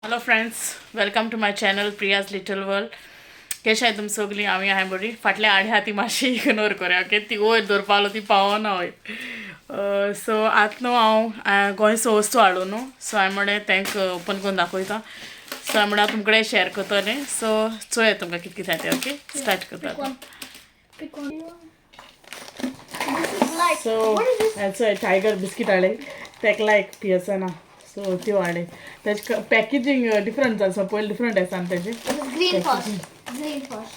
Hello friends, welcome to my channel Priya's little world. केशे आहाय तुमी सगळीं? आमी आहाय बरी. फाटल्या आडे आहा ती मातशी इग्नोर करूया, ओके? ती वयर दवरपालो ती पावना वयर. सो आतां न्हू हांव गोंयचो वस्तू हाडलो न्हू, सो हांवें म्हणलें तांकां ओपन करून दाखयता. सो हांवें म्हणलें तुमकडे शेअर करतलें. सो चोया तुमकां कितें कितें आहा तें. ओके, स्टार्ट करता. Pick one. Pick one. This is like. So What is this? हेचो टायगर बिस्कीट हाडले, तेका लायक पियेसना, सो त्यो हाडले. तेजे पॅकेजींग डिफरंट आसा, पयलीं डिफरंट आसा न्हू तेजें. This is green first. Green first.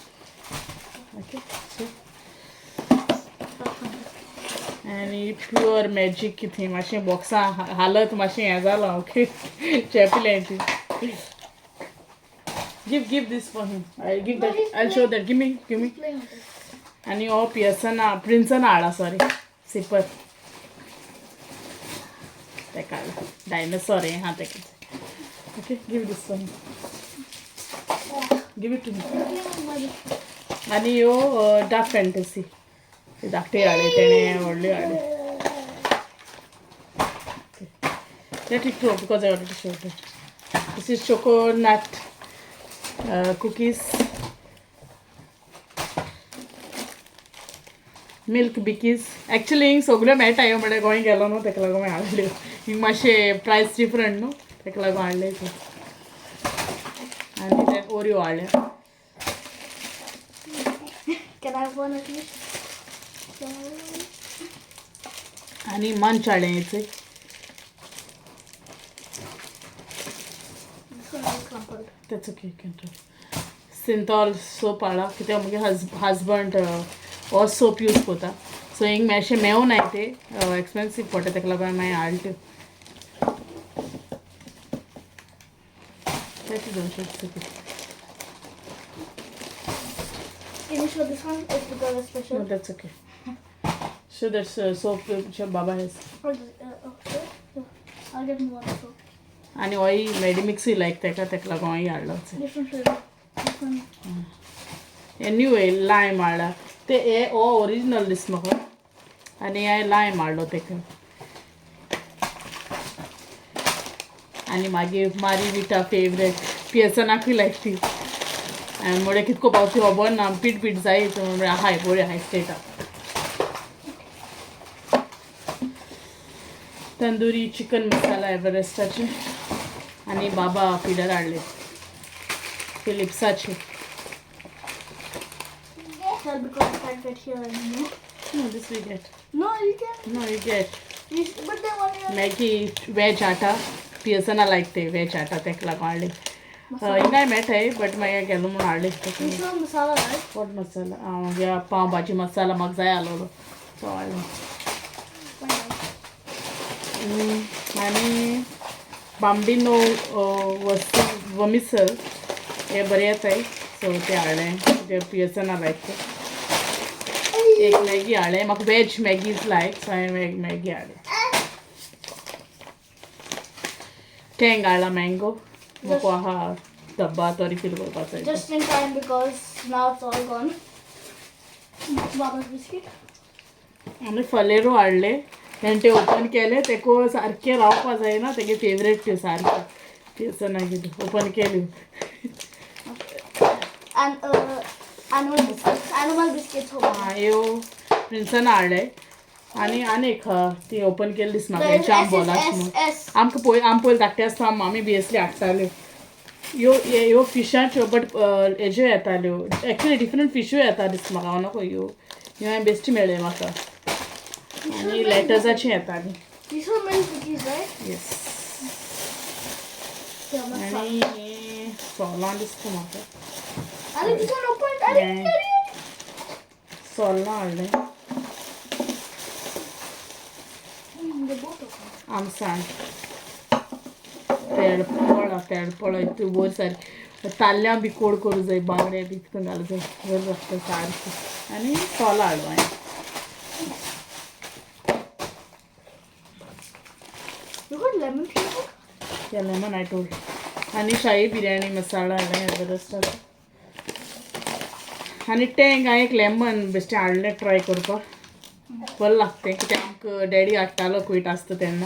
Okay, so आनी प्युअर मॅजीक कितें मातशें बॉक्सां हालत मातशें हें जालां. ओके, चेपलें ती. Give give this for him. I give that, I show that. Give me, give me. Play with it. आनी हो पियसना प्रिन्सना हाडला, सॉरी, सिपर तेका हाडला. डायनासोर हें आहा तेका. Okay, give this for him. Give it to me. Play with my biscuit. आनी ह्यो डार्क फॅन्टसी धाकटे हाडले तेणें, व्हडल्यो हाडले. Let it go because I already showed it. This is chocolate cookies, milk bikis. Actually हिंग सगळ्यो मेळटा ह्यो, म्हळ्यार गोंय गेलो न्हू तेका लागून हांवें हाडल्यो. हिंग मातशें प्रायस डिफरंट न्हू, तेका लागून हाडले ते. आनी ते ओरियो हाडल्या. Can I have one at least? Can I have one? आनी मंच हाडले हेचे. This one is crumpled. That's okay, you can try. Cinthol soap हाडला, कित्याक मुगे हजबंड हो सोप यूज करता. सो हिंग मातशें मेवनाय ते, एक्सपेन्सीव पडटा, तेका लागून मागीर हाडले त्यो. That is also okay. Can you show this one? It's because it's special. No, that's okay. So that's soap which Baba has. Or this, okay. Yeah. I'll get more soap. आनी होय मेडिमिक्सूय लायक तेका, तेका लागून होय हाडलो. Different flavor. This one. हे new लायम हाडला ते, हे हो ओरिजिनल दीस म्हाका. आनी हांवें लायम हाडलो तेका. आनी मागीर मारी विटा फेवरेट, पियसनाकूय लायक ती. आनी म्हळ्यार कितको पावती खबर ना, पीट पीट जाय म्हळ्यार आहाय बऱ्यो आहाय स्टेटा. तंदुरी चिकन मसाला एव्हरेस्टाचे. आनी बाबा फिडर हाडले फिलिप्साचे. Well, because I can't get here anymore. No, this we get. No, you can. No, you get. You, but then one year. Maggi veg आटा, पियसना लायक ते वेज आटा, तेका लागून हाडले. हिंगाय मेळटाय, बट मागीर गेलो म्हणून हाडले. You saw masala, right? What masala? हांव पाव भाजी मसाला म्हाका जाय आसलेलो, सो हाडलो. Why not? आनी बांबिनो वमिसल हे बरें येताय, सो ते हाडलें ते पियसना लायक ते. एक मॅगी हाडलें, म्हाका वेज मॅगीज लायक, सो हांवें मॅगी हाडलें. टँग हाडला मँगो, म्हाका आहा डब्बा तो रिफील करपाचो. Just in time because now it's all gone. Baba's biscuit. आनी फलेरो हाडले, तेणें ते ओपन केले. तेका सारकें रावपा जायना, तेगे फेवरेट त्यो सारकें पियसना कितें ओपन केल्यो. And animal biscuits. Animal biscuits. Hold on. आं, ह्यो प्रिन्सना हाडले. आनी आनी एक ती ओपन केली दीस म्हाका जाम बॉलाच म्हणून. S S. आमकां पळय, आम पयलीं धाकटे आसतना मामी बी असली हाडटाल्यो ह्यो ह्यो फिशाच्यो, बट हेज्यो येताल्यो. एक्चुली डिफरंट फिशूय येता दिसता म्हाका. हांव नको ह्यो, ह्यो हांवें बेश्टी मेळ्ळ्यो म्हाका. आनी लॅटर्साची येताली. These were milk cookies, right? Yes. Yeah, masala. आनी हें सोलां दिसता म्हाका. I think this one opened. I think Yeah. सोलां हाडलें. They both open. आमसाण, तेळपळा, तेळपळा इतू बरें सारकें. ताल्ल्यां बी कोड करूं जाय, बांगडे बी तितून घालूं जाय, बरें लागता सारकें. आनी सोलां हाडलो हांवें. You got lemon flavor? Yeah, lemon I told. आनी शाही बिर्याणी मसाला हाडलें एव्हरेस्टाचो. आनी टँग हांवें एक लेमन बेश्टें हाडलें ट्राय करपाक, बरें लागतें कित्याक आमकां डॅडी हाडटालो कुवेट आसता तेन्ना.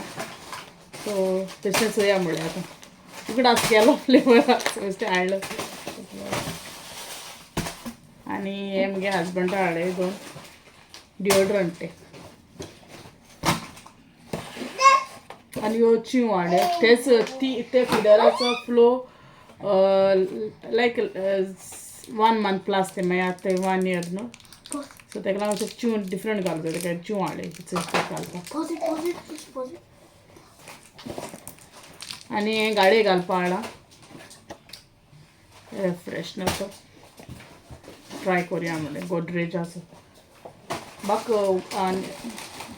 सो तशें चोया म्हणलें आतां. उगडास केलो फ्लेवर बेश्टें हाडलो. आनी हे मुगे हजबंडा हाडले दोन डिओड्रंट ते. आनी ह्यो चिव हाडले तेच ती ते फिडराचो flow like 1 month plus ते मागीर आतां 1 year न्हू. सो तेका लागून चिव डिफरंट घालता, तेका चिव हाडले घालता. Pause it, pause it, pause it. आनी हे गाडये घालपा हाडा फ्रेशनर, तो ट्राय करुया म्हणलें. गोदरेजाचो म्हाका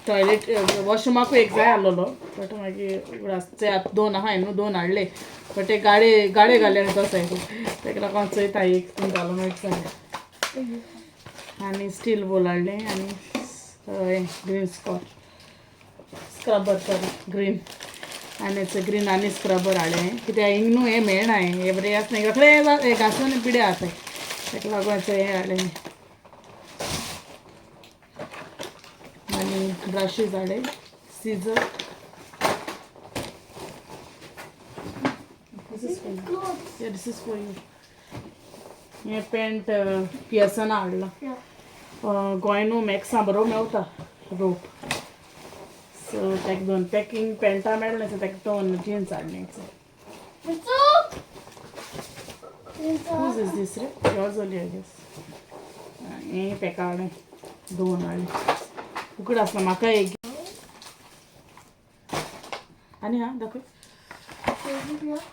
टॉयलेट वॉशरुमाकूय एक जाय आसलेलो, बट मागीर उगडास आतां दोन आहाय न्हू, दोन हाडले, बट ते गाडये गाडये घाले तसो तेका लागून हांव चोयता एक घालून वयता जाल्यार. आनी स्टील बोल हाडलें आनी हें green scotch scrubber, sorry, green आनी ग्रीन आनी स्क्रबर हाडलें, कित्याक हिंग न्हू हें मेळना, हें बरें आसना, रोखडें घासून पिड्या जाताय, तेका लागून हें हाडलें. आनी ब्रशीस हाडले, scissor. This is for you. Clothes. Yeah, this is for you. हें पेंट पियर्सना हाडलां. Yeah. गोंय न्हू मॅक्सा बरो मेवता रोप, सो ताका दोन पॅकींग पेंटां मेळ्ळें, सो ताका दोन जिन्स हाडलें. Mitsu! Whose is this रे? Yours only, I guess. हें पॅकां हाडलें, दोन हाडलें, उकड आसना म्हाका एक. आनी हा दाखय.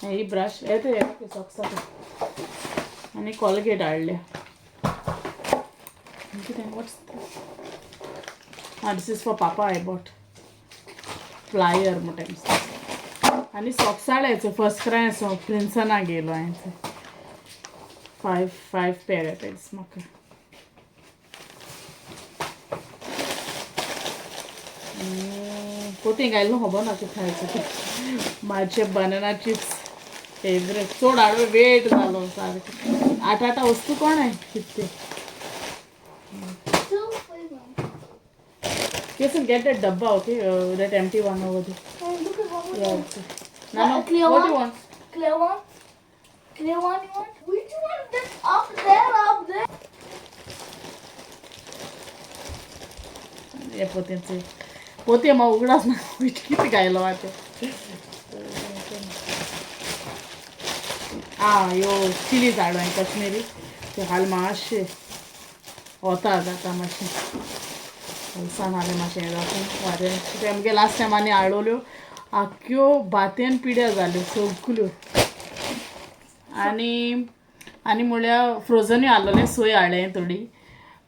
ही ब्रश हे ते सॉक्सा आनी कॉलगेट हाडल्या. कितें, what's? Ah, this is for papa. I bought plier म्हणटा दिसता. आनी सॉक्स हाडले फर्स्ट क्राय, सो प्रिन्सना गेलो हांवें. फायव फायव पेर येता दिस म्हाका. पोती घायलो खबर ना कितें खायचें तें. म्हाजे बनाना चिप्स फेवरेट, चड हाडलो वेट जालो सारकें. आठ आठा वस्तू कोण आहे कितें. Two, wait, one. Jason, get that dabba, okay? That empty one over there. Hey, look at what Yeah, one. okay. No, no. Clear What do you one? want? Clear one? Clear one you want? Which one? That's up there, up there. हे पोतेंचे पोते म्हाका उगडास ना कितें घायलो आतां. आं, ह्यो chillies हाडलो हांवें कश्मीरी, त्यो हाल मातशें वता जाता, मातशें हलसान हालें मातशें हें जाता वारें, कित्याक आमगे लास्ट टायम आनी हाडलोल्यो आख्यो भातेन पिड्या जाल्यो सगल्यो. आनी आनी म्हणल्यार फ्रोजनूय हाडलोलें, सोय हाडलें थोडी.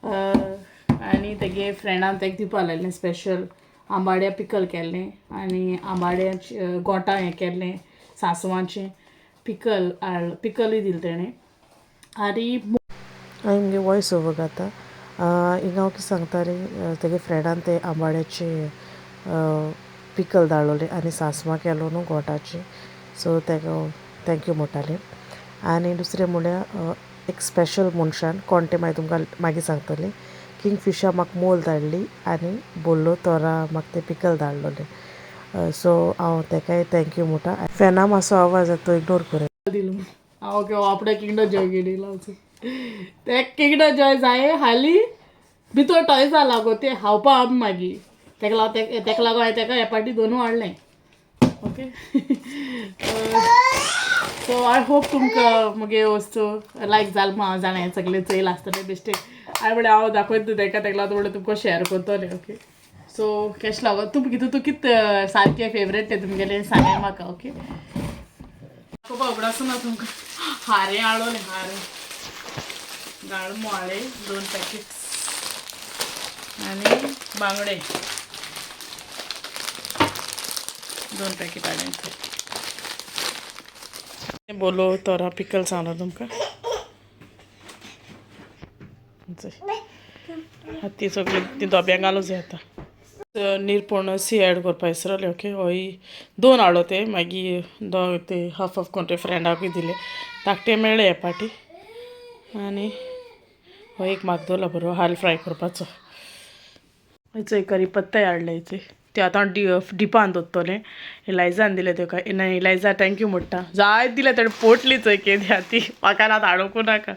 आनी तेगे फ्रेंडान तेका दिवपा लायलें स्पेशल आंबाड्या पिकल केल्लें आनी आंबाड्याचें गोठां हें केल्लें, सांसवाचें पिकल हाड, पिकलूय दिलें तेणें. आनी हांवें मुगे वॉयस ओवर घाता. हिंगा हांव कितें सांगता रे, तेगे फ्रेंडान ते आंबाड्याचे पिकल धाडलोलें आनी सांसवां केलो न्हू गोठाचें, सो तेका thank you म्हणटालें. आनी दुसरें म्हणल्यार एक स्पेशल मनशान कोण तें मागीर तुमकां मागीर सांगतलें. किंगफिशा म्हाका मोल धाडली आनी बोल्लो तोरा म्हाका तें पिकल धाडलोलें, सो हांव तेकाय thank you म्हणटा. फॅना मातसो आवाज येता तो इग्नोर कराय. दिलो हांव ओके. आपणे किंगडम जॉय घेयला, ते किंगडम जॉय जाय हाली भितर टॉयजा लागो ते खावपा आमी मागीर तेका लागून, तेका लागून हांवें तेका हे पाटी दोनूय हाडलें. ओके, सो I hope तुमकां मुगे वस्तू लायक जाल म्हूण हांव जाणा, सगळें चोयलां आसतलें बेश्टें. हांवें म्हणलें हांव दाखयता तेका, तेका लागून म्हणलें तुमकां शेअर करतलें. ओके, सो केशें लागो तुमकां कितें, तूं कितें सारकें फेवरेट तें तुमगेलें सांगाय म्हाका. ओके, खूब उगडास ना तुमकां. हारें हाडोलें, हारें गाळमो हाडले दोन पॅकेट्स आनी बांगडे दोन पॅकेट हाडले. बोलो तोरा पिकल सांगला तुमकां. ती सगळी ती दोब्यांक घालूं जाय आतां. निरपणसी एड करपा विसरले. ओके, हय, दोन हाडलो ते, मागीर दोग ते हाफ हाफ कोण ते फ्रेंडाकूय दिले, धाकटे मेळ्ळे हे पाटी. आनी हो एक म्हाका दवरला बरो हाल फ्राय करपाचो. हेचो करी पत्ताय हाडले हेचे. त्यो आतां डिपान दवरतलें. इलायजान दिलें त्यो काय ना, इलायजा thank you म्हणटा. जायत दिलें तेणें पोटली चोय केदी आहा ती, म्हाका आतां हाडूंक नाका.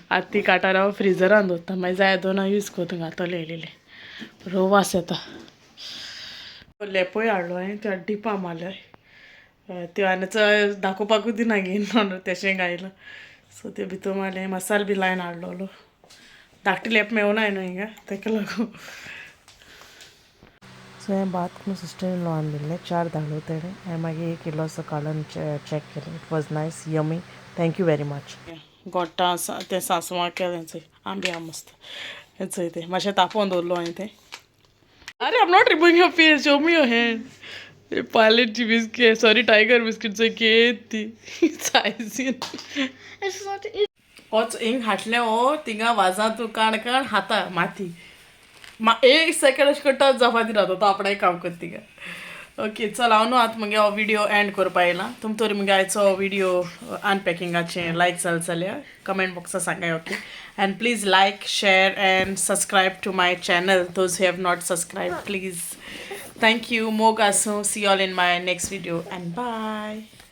आतां ती काटार हांव फ्रिजरान दवरता, मागीर जाय दोना यूज करता घातलें येयलेलें. बरो वास येता. लेपोय हाडलो हांवें, त्यो डिपा मारल्या त्यो आनी चड दाखोवपाकूय दिना घेवन तेशें घायलां. सो त्यो भितर मारलें, मसाल बी लायन हाडलोलो. धाकटी लेप मेवनाय न्हू हिंगा, तेका लागून. सो हें भात न्हू सिस्टर इन लॉन दिल्लें, चार धाडलो तेणें आनी मागीर एक इल्लोसो काडून चॅक केलें. It was nice, yummy, thank you very much. गोट्टां तें सांसवां केलें चोय, आंबे आहा मस्त. हें चोय, तें मातशें तापोवन दवरलो हांवें तें. अरे, आम not removing your face, show me your hand. Parle G biscuit, sorry, tiger biscuit चोय केदी ती सायजीन. It's not easy. होच हिंग हाटलें हो थिंगा वाजा तूं काण काण खाता माती मा एक सेकंड अशें करता जावपा दिना तो आपणें काम करता थिंगा. ओके, चल, हांव न्हू आतां मुगे हो विडियो एंड करपा येयला. तुम तरी मुगे आयचो विडियो अनपॅकिंगाचें लायक जालें जाल्यार कमेंट बॉक्सा सांगाय, okay? And please like, share and subscribe to my channel, those have not subscribe, please. Thank you. मोग आसूं. See all in my next video and bye.